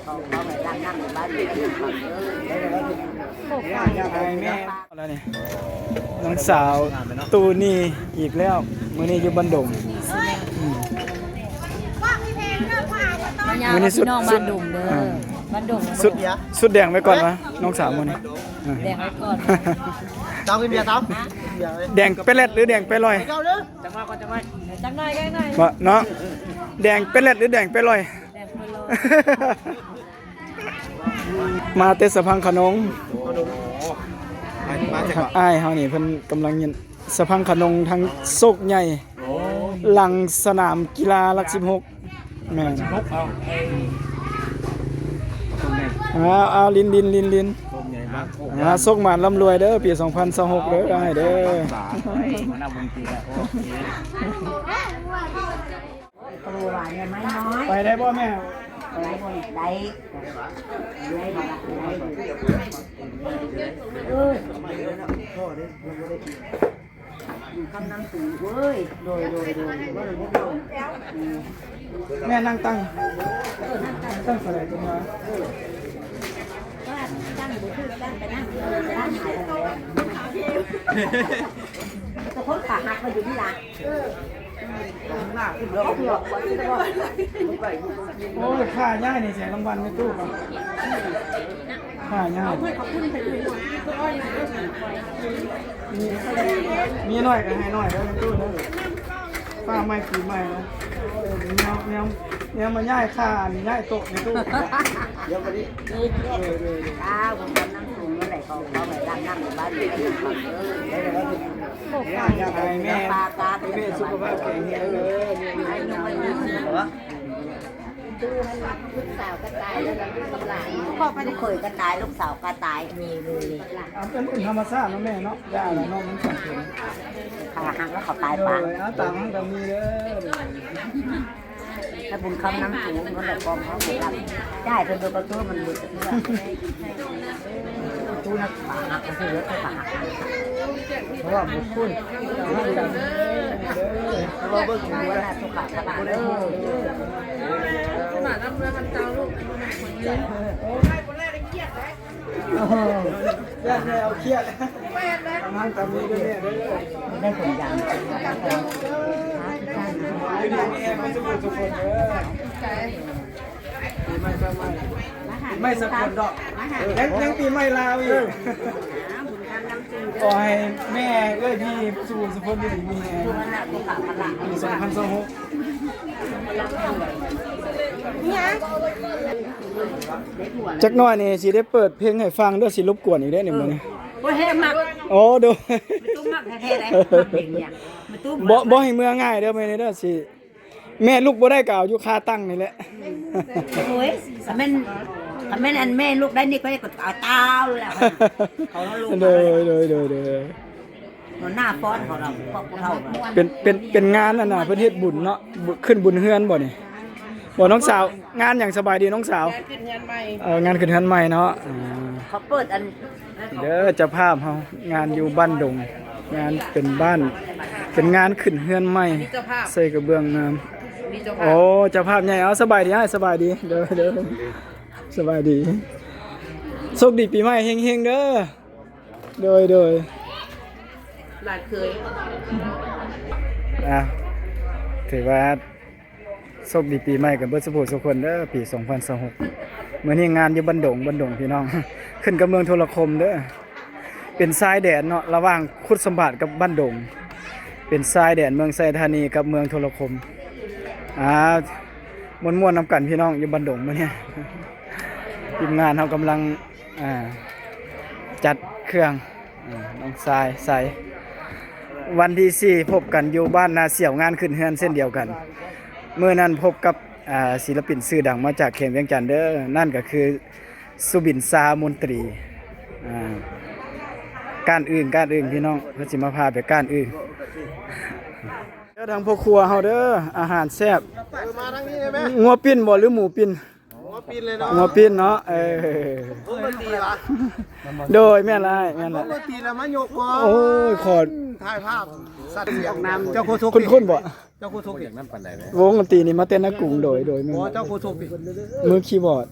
ແລ້ວນີ້ ນ້ອງສາວຕູນີອີກແລ້ວ ມື້ນີ້ຢູ່ບ້ານດົງ. ອືມ ມື້ນີ້ຊຸດ ຊຸດ ບ້ານດົງເດີ ອ່າ ບ້ານດົງ ຊຸດ ຊຸດແດງໄວ້ກ່ອນວະ ນ້ອງສາວມື້ນີ້ ອ່າ ແດງໄວ້ກ່ອນ ຕາມກິນເບຍຕາມ ແດງແປະແລັດ ຫຼື ແດງແປະລອຍ ຈັກໜ້ອຍ ຈັກໜ້ອຍ ບໍ່ເນາະ ແດງແປະແລັດ ຫຼື ແດງແປະລອຍ ແດງແປະລອຍ. ມາແຕ່ສະພັງຂະນົງ ມາແຕ່ ອ້າຍເຮົານີ້ເພິ່ນກຳລັງ ສະພັງຂະນົງທາງໂຊກໃຫຍ່ ຫຼັງສະໜາມກິລາຫຼັກສິບຫົກ ແມ່ນ ເອົາ ເອົາ ລິນ ລິນ ລິນ ລິນ ໂຊກໃຫຍ່ມາກ ອ່າ ໂຊກໝານລ່ຳລວຍເດີ ປີສອງພັນຊາວຫົກເດີ ອ້າຍເດີ. ໄປໄດ້ບໍ່ແມ່? ໄດ້ບໍ່? ໄດ້ ໄດ້ ໄດ້ ເອີ ຄຳນຳສູງເວີຍ ໂດຍ ໂດຍ ໂດຍ ແມ່ນັ່ງຕັ້ງ ເອີ ນັ່ງຕັ້ງ ຕັ້ງສະໄຫຼຕົງມາ ເອີ ຕັ້ງບໍ່ຖືກ ຕັ້ງໄປນັ້ນ ເອີ ໄປນັ້ນ ແຕ່ຄົນຂາຫັກມັນຢູ່ນີ້ລະ. ໂອ້ຍ ຄ່າຍ້າຍນີ້ໃສ່ລາງວັນແມ່ຕູ້ກ່ອນ ຄ່າຍ້າຍ ມີ ມີໜ້ອຍກໍໃຫ້ໜ້ອຍເດີແມ່ຕູ້ເດີ ຟ້າໃໝ່ປີໃໝ່ເນາະ ແນວ ແນວ ແນວມາຍ້າຍຄ່າ ຍ້າຍໂຕະແມ່ຕູ້ ດຽວບັດນີ້ ເອີ ເອີ ເອີ ອ້າວ ບຸນຄຳນຳສູງເມື່ອໃດກໍ ກໍໄປລ້າງນ້ຳຢູ່ບ້ານ ໃຫ້ແມ່ ແມ່ສຸຂະພາບແຂງແຮງເດີ ໃຫ້ນມໃຫ້ນມ ລູກສາວກໍຕາຍ ແລ້ວກໍລູກເຂຍກໍຕາຍ ລູກສາວກໍຕາຍ ນີ້ ນີ້ ນີ້ ເອົາເປັນ ເປັນທຳມະຊາດເນາະແມ່ເນາະ ຢ່າລະເນາະ ມັນຈຳເປັນ ຂ້າຮັກແລ້ວເຂົາຕາຍປະ ເອີ ເອົາຕາມຫັ້ນກໍມີເດີ. ຖ້າບຸນຄຳນຳສູງນັ້ນແຫຼະ ກອງເຂົາໄປຮັບ ຈ່າຍເພິ່ນເບິດປະຕູມັນເບິດເທື່ອ ປະຕູນັກປາຫັກກໍຄືເລີຍໄປປາຫັກ ເພາະວ່າບຸນຄຸນ ເພາະວ່າເບິ່ງຢູ່ນະ ສຸຂະພະລະເດີ ມານຳເມືອມັນເຈົ້າລູກ ໂອ້ຍ ບໍ່ໄດ້ໄດ້ກຽດໄດ໋. ໂອ້ໂຫ ຢ້ານແມ່ເອົາຄຽດ ແມ່ນນະ ກຳລັງຕຳມີເດີແມ່ເດີ ໄດ້ຜົນຢາງ ຢູ່ດີມີແຮງເບິດທຸກຄົນເດີ ປີໃໝ່ສາກົນດອກ ຍັງ ຍັງປີໃໝ່ລາວອີກ ຂໍໃຫ້ແມ່ເອື້ອຍພີ່ສູ່ສຸຄົນຢູ່ດີມີແຮງ ປີສອງພັນຊາວຫົກ ຈັກໜ້ອຍນີ້ຊິໄດ້ເປີດເພງໃຫ້ຟັງເດີ ຊິລົບກວນອີກເດ້ນີ້ມື້ນີ້ ໂອ້ຍ ແຮງມັກ ໂອ້ ໂດຍ ແມ່ຕູ້ມັກແທ້ໆເດ້ ມັກເພງນີ້ ແມ່ຕູ້ ບໍ່ ບໍ່ໃຫ້ເມືອງ່າຍເດີ ມື້ນີ້ເດີ ຊິ ແມ່ລຸກບໍ່ໄດ້ກໍເອົາຢູ່ຄາຕັ້ງນີ້ແຫຼະ ໂອ້ຍ ຄັນແມ່ນ ຄັນແມ່ນອັນແມ່ລຸກໄດ້ນີ້ກໍເອົາຕາວແລ້ວ ເຂົາເອົາລົງ ໂດຍ ໂດຍ ໂດຍ ໂດຍ ຫົວໜ້າຟ້ອນເຂົາເນາະ ພວກເຮົາ ເປັນ ເປັນ ເປັນງານອັນນ່າ ເພິ່ນເຮັດບຸນເນາະ ບຸ ຂຶ້ນບຸນເຮືອນບໍ່ນີ້ ບໍ່ນ້ອງສາວ ງານຫຍັງ? ສະບາຍດີນ້ອງສາວ ງານຂຶ້ນເຮືອນໃໝ່ ເອີ ງານຂຶ້ນເຮືອນໃໝ່ເນາະ ອ່າ ເຂົາເປີດອັນ ເດີ ເຈົ້າພາບເຮົາ ງານຢູ່ບ້ານດົງ ງານເປັນບ້ານ ເປັນງານຂຶ້ນເຮືອນໃໝ່ ມີເຈົ້າພາບ ໃສ່ກະເບື້ອງງາມ ມີເຈົ້າພາບ ໂອ້ ເຈົ້າພາບໃຫຍ່ ເອົາ ສະບາຍດີອ້າຍ ສະບາຍດີ ເດີ ເດີ ສະບາຍດີ ໂຊກດີປີໃໝ່ເຮັງໆເດີ ໂດຍ ໂດຍ ຫຼານເຂີຍ ອ່າ ຖືວ່າ ໂຊກດີປີໃໝ່ກັນເບິດສູ່ຜູ້ສູ່ຄົນເດີ ປີສອງພັນຊາວຫົກ ມື້ນີ້ງານຢູ່ບ້ານດົງ ບ້ານດົງພີ່ນ້ອງ ຂຶ້ນກັບເມືອງໂທລະຄົມເດີ ເປັນຊາຍແດນເນາະ ລະຫວ່າງຄຸດສຳບາດກັບບ້ານດົງ ເປັນຊາຍແດນເມືອງໄຊທານີກັບເມືອງໂທລະຄົມ ອ່າ ມ່ວນໆນຳກັນພີ່ນ້ອງ ຢູ່ບ້ານດົງມື້ນີ້ ທີມງານເຮົາກຳລັງ ອ່າ ຈັດເຄື່ອງ ອ່າ ນ້ອງຊາຍ ໄຊ ວັນທີສີ່ພົບກັນຢູ່ບ້ານນາສ່ຽວ ງານຂຶ້ນເຮືອນເຊັ່ນດຽວກັນ ມື້ນັ້ນພົບກັບ ອ່າ ສິລະປິນຊື່ດັງມາຈາກແຂວງວຽງຈັນເດີ ນັ້ນກໍຄືສຸບິນຊາ ມົນຕີ ອ່າ ກ້ານອຶ່ງ ກ້ານອຶ່ງ ພີ່ນ້ອງ ເພິ່ນຊິມາພາໄປກ້ານອຶ່ງ ເດີ ທາງພໍ່ຄົວເຮົາເດີ ອາຫານແຊບ ເອີ ມາທາງນີ້ໄດ້ໄໝ? ງົວປິ່ນບໍ່ ຫຼື ໝູປິ່ນ? ຫົວປີນເລີຍເນາະ ຫົວປີນເນາະ ເອີ ປົກກະຕິວະ ໂດຍ ແມ່ນລະອ້າຍ ແມ່ນລະ ປົກກະຕິລະມາຍົກກ່ອນ ໂອ້ຍ ຂໍຖ່າຍພາບ ສັດສຽງ ເຈົ້າໂຄສົກ ຄຸ້ນໆບໍ່ ເຈົ້າໂຄສົກ ວງດົນຕີນີ້ມາແຕ່ນາກຸງ ໂດຍ ໂດຍ ແມ່ນ ບໍ່ ເຈົ້າໂຄສົກ ມືຄີບອດ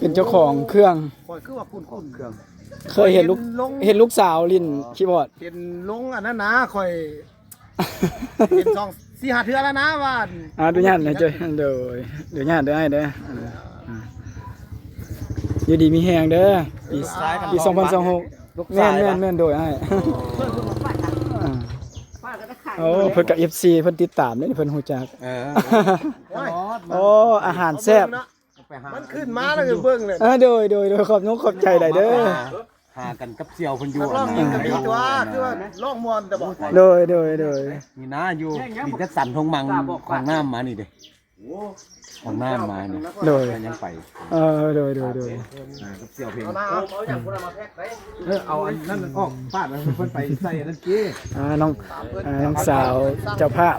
ເປັນເຈົ້າຂອງເຄື່ອງ. ຂ້ອຍຄືວ່າຄຸ້ນໆເຄື່ອງ. ເຄີຍເຫັນລູກ ເຫັນລົງ ເຫັນລູກສາວຫຼິ້ນຄີບອດ. ເຫັນລົງອັນນັ້ນນະ ຂ້ອຍເຫັນສອງສີ່ຫ້າເທື່ອແລ້ວນະວ່າ. ອາ ອະນຸຍາດເດີ ໂດຍ ອະນຸຍາດເດີອ້າຍເດີ. ອ່າ ຢູ່ດີມີແຮງເດີ ປີ ເອີ ປີສອງພັນຊາວຫົກ. ແມ່ນໆໆ ໂດຍອ້າຍ. ໂອ້ ເພິ່ນກໍເອັຟຊີ ເພິ່ນຕິດຕາມເດ້ ເພິ່ນຮູ້ຈັກ. ເອີ ໂອ້ ອາຫານແຊບ. ມັນຂຶ້ນມາແລ້ວກໍເບິ່ງເລີຍ. ເອີ ໂດຍໆໆ ຂອບອົກຂອບໃຈຫຼາຍເດີ. ຫາກັນກັບສ່ຽວເພິ່ນຢູ່ ນັກຮ້ອງຍິງກໍມີຕົວະ ຄືວ່າຮ້ອງມ່ວນແຕ່ບໍ່. ໂດຍໆໆ ນີ້ນະ ຢູ່ດິນຈັດສັນທົ່ງມັງ ຂອງນ້ຳມານີ້ເດ້ ຂອງນ້ຳມານີ້. ໂດຍ ກໍຍັງໄປ. ເອີ ໂດຍໆໆ ອ່າ ກັບສ່ຽວເພິ່ນ. ເອີ ເອົາອັນນັ້ນອອກ ປາດໃຫ້ເພິ່ນໄປໃສ່ອັນນັ້ນເກ. ອ່າ ນ້ອງ ອ່າ ນ້ອງສາວເຈົ້າພາບ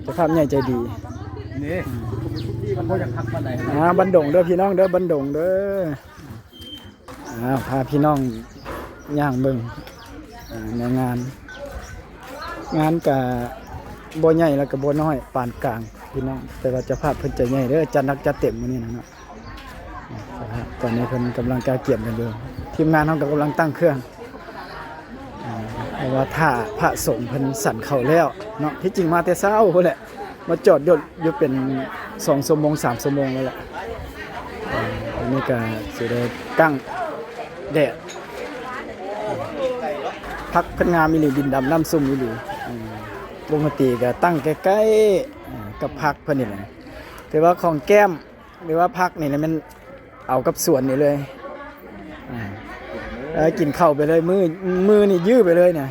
ເຈົ້າພາບໃຫຍ່ໃຈດີ. ນີ້ ມັນບໍ່ຢາກຄັກປານໃດ. ອ່າ ບັນດົງເດີພີ່ນ້ອງເດີ ບັນດົງເດີ. ອ່າ ພາພີ່ນ້ອງຍ່າງເບິ່ງ ອ່າ ໃນງານ. ງານກະບໍ່ໃຫຍ່ແລ້ວກະບໍ່ນ້ອຍ ປານກາງພີ່ນ້ອງ, ແຕ່ວ່າເຈົ້າພາບເພິ່ນໃຈໃຫຍ່ເດີ ຈັດໜັກຈັດເຕັມມື້ນີ້ນະເນາະ. ຕອນນີ້ເພິ່ນກຳລັງກະກຽມກັນຢູ່ ທີມງານເຮົາກໍກຳລັງຕັ້ງເຄື່ອງ. ອ່າ ເພາະວ່າຖ້າພະສົງເພິ່ນສັນເຂົ້າແລ້ວເນາະ, ທີ່ຈິງມາແຕ່ເຊົ້າພຸ້ນແຫຼະ ມາຈອດຢູ່ ຢູ່ເປັນສອງຊົ່ວໂມງ ສາມຊົ່ວໂມງແລ້ວແຫຼະ. ອັນນີ້ກໍຊິໄດ້ຕັ້ງແດດ ຜັກເພິ່ນງາມອີ່ຫຼີ ດິນດຳນ້ຳຊຸ່ມອີ່ຫຼີ. ວົງດົນຕີກໍຕັ້ງໃກ້ໆ ອ່າ ກັບຜັກເພິ່ນນີ້ແຫຼະ, ແຕ່ວ່າຂອງແກ້ມ ຫຼືວ່າຜັກນີ້ແຫຼະ ແມ່ນເອົາກັບສວນນີ້ເລີຍ. ອ່າ ເອີ ກິນເຂົ້າໄປເລີຍ ມື້ ມື້ນີ້ຢື້ໄປເລີຍນະ.